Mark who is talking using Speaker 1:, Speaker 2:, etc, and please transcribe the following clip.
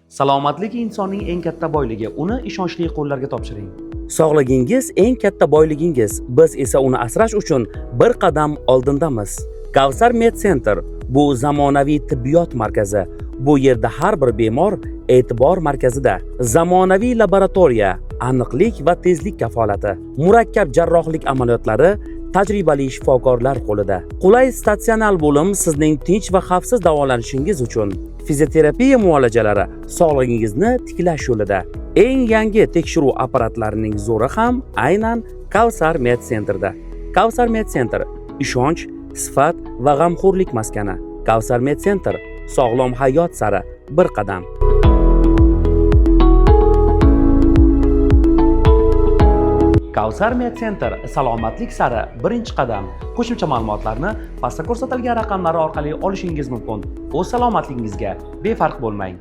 Speaker 1: Salomatlik insonning eng katta boyligi. Uni ishonchli qo'llarga topshiring. Sog'ligingiz eng katta boyligingiz. Biz esa uni asrash uchun bir qadam oldindamiz. Kavsar Med Center bu zamonaviy tibbiyot markazi. Bu yerda har bir bemor e'tibor markazida. Zamonaviy laboratoriya, aniqlik va tezlik kafolati, murakkab jarrohlik amaliyotlari tajribali shifokorlar qo'lida. Qulay statsionar bo'lim sizning tinch va xavfsiz davolanishingiz uchun. Fizioterapiya muolajalari sog'lig'ingizni tiklash yo'lida. Eng yangi tekshiruv apparatlarining zo'ri ham aynan Kavsar Med Centerda. Kavsar Med Center ishonch, sifat va g'amxo'rlik maskani. Kavsar Med Center sog'lom hayot sari bir qadam. Kavsar Med Center salomatlik sari birinchi qadam. Qo'shimcha ma'lumotlarni pastda ko'rsatilgan raqamlar orqali olishingiz mumkin. O'z salomatligingizga befarq bo'lmang.